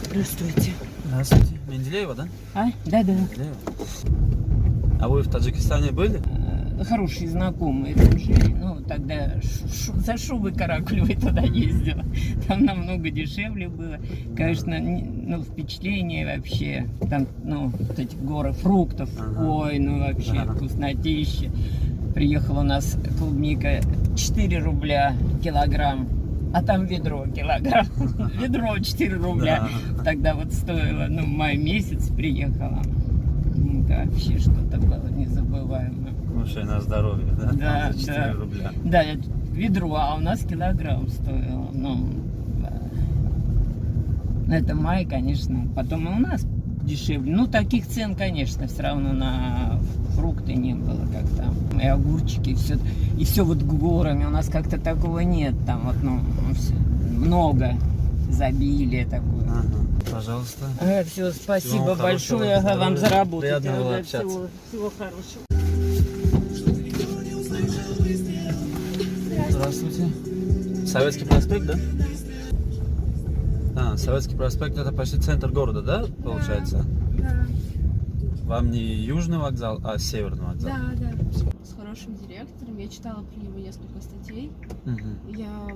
Здравствуйте. Здравствуйте. Менделеева, да? А? Да-да. Менделеева. А вы в Таджикистане были? Хорошие знакомые там жили. Ну, тогда за шубой каракулевой туда ездила. Там намного дешевле было. Конечно, ну, впечатление вообще. Там, ну, вот эти горы фруктов. Ой, ну вообще вкуснотища. Приехала у нас клубника 4 рубля килограмм. А там ведро килограмм. Ведро 4 рубля. Тогда вот стоило, ну, май месяц приехала. Это вообще что-то было незабываемое. Слушай, на здоровье, да? Да, За 4 да. рубля. Да, ведро, а у нас килограмм стоило. Ну, это май, конечно. Потом и у нас дешевле. Ну, таких цен, конечно, все равно на фрукты не было, как там. И огурчики, и все вот горами. У нас как-то такого нет. Там вот, ну, всё, много изобилия такое. Ага. Пожалуйста. Все, спасибо Всего большое. хорошего, Ага, вам за здоровья. работу. Приятно было Да, общаться. Всего хорошего. Здравствуйте. Советский проспект, да? А, Советский проспект — это почти центр города, да, получается? Да. Вам не Южный вокзал, а Северный вокзал? Да. С хорошим директором. Я читала про него несколько статей. Я,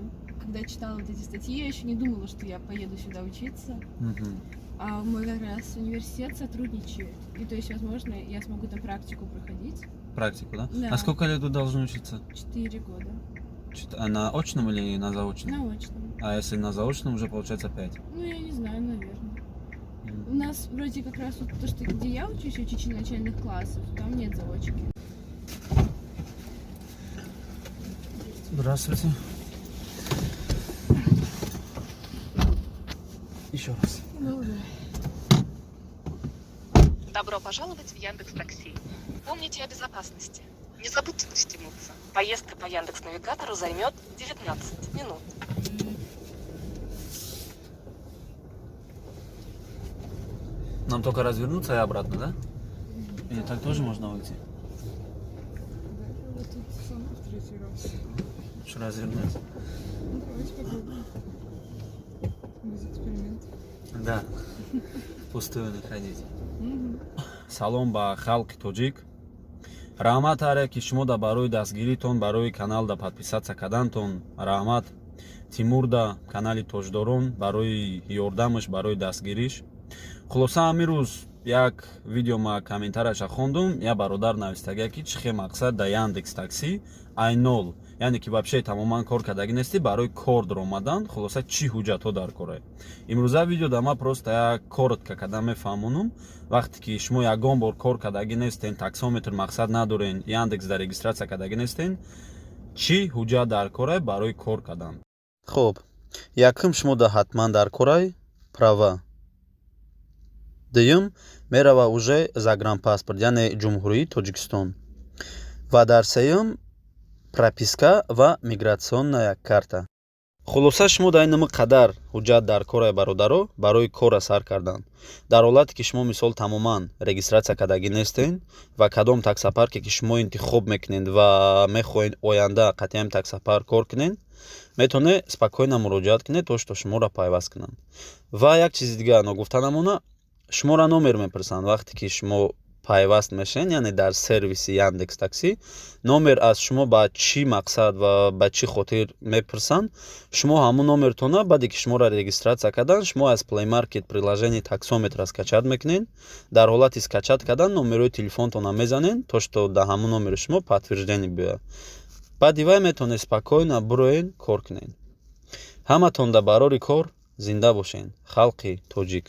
когда читала вот эти статьи, я еще не думала, что я поеду сюда учиться. А мой как раз университет сотрудничает. И то есть, возможно, я смогу там практику проходить. Практику, да? Да. А сколько лет вы должны учиться? 4 года. А на очном или на заочном? На очном. А если на заочном, уже получается 5? Ну, я не знаю, наверное. У нас вроде как раз вот то, что где я учусь, учитель начальных классов, там нет заочки. Здравствуйте. Еще раз. Добро пожаловать в Яндекс Такси. Помните о безопасности. Не забудьте пристегнуться. Поездка по Яндекс Навигатору займет 19 минут. Нам только развернуться и обратно, да? Или так тоже можно уйти? Да, я тут сама в третий раз. Лучше развернуться. Ну, давайте попробуем. Без экспериментов. Да. Впустую не ходить. Салом ба халқи тоҷик. Раҳмат ҳар яке шумо да барои дастгиритон, барои канал да подписаться кардантон. Раҳмат Тимур да канали Тоҷдорон барои ёрдамаш, барои дастгириш. Хулоса, ҳамин рӯз як видео ма комментарияша хондум, як бародар навистагия, ки чӣ хел мақсад да Яндекс Такси ай нол, яъне ки вообще тамоман кор кардагӣ нестӣ, барои кор даромадан, хулоса, чӣ ҳуҷҷатҳо дар кора. Имрӯза видео да ма просто як коротко карда мефаҳмонум. Вақте ки шумо ягон бор кор кардагӣ нестен, таксометр мақсад надорен, Яндекс да регистрация кардагӣ нестен, чӣ ҳуҷҷат дар кора барои кор кардан? Хуб, якум, шумо да ҳатман дар корай права. Дуюм, мерава уже загранпаспорт, яъне Ҷумҳурии Тоҷикистон. Ва дар сеюм прописка ва миграционная карта. Хулоса, шумо дар ин ними қадар ҳуҷҷат дар корай, бародаро, барои корра сар кардан. Дар ҳолате ки шумо, мисол, тамоман регистрация кардагӣ нестен ва кадом таксопарке ки шумо интихоб мекунед ва мехоҳед оянда қатъиян таксопарк кор кунед, метавонед спокойно муроҷиат кунед, то что шуморо пайваст кунанд. Ва як чизи дига ногуфта намона: шуморо номер мепурсанд, вақте ки шумо пайваст мешавед, яъне дар сервиси Яндекс Такси. Номер аз шумо ба чӣ мақсад ва ба чӣ хотир мепурсанд? Шумо ҳамун номертона, баъде ки шуморо регистрация кардан, шумо аз Play Market приложение таксометрро скачать мекунед. Дар ҳолати скачать кардан номерои телефонтона мезанед, то что дар ҳамун номери шумо подтверждение биёяд. Баъди вай метавонед спокойно бироед, кор кунед. Ҳаматон дар барори кор, зинда бошед, халқи тоҷик.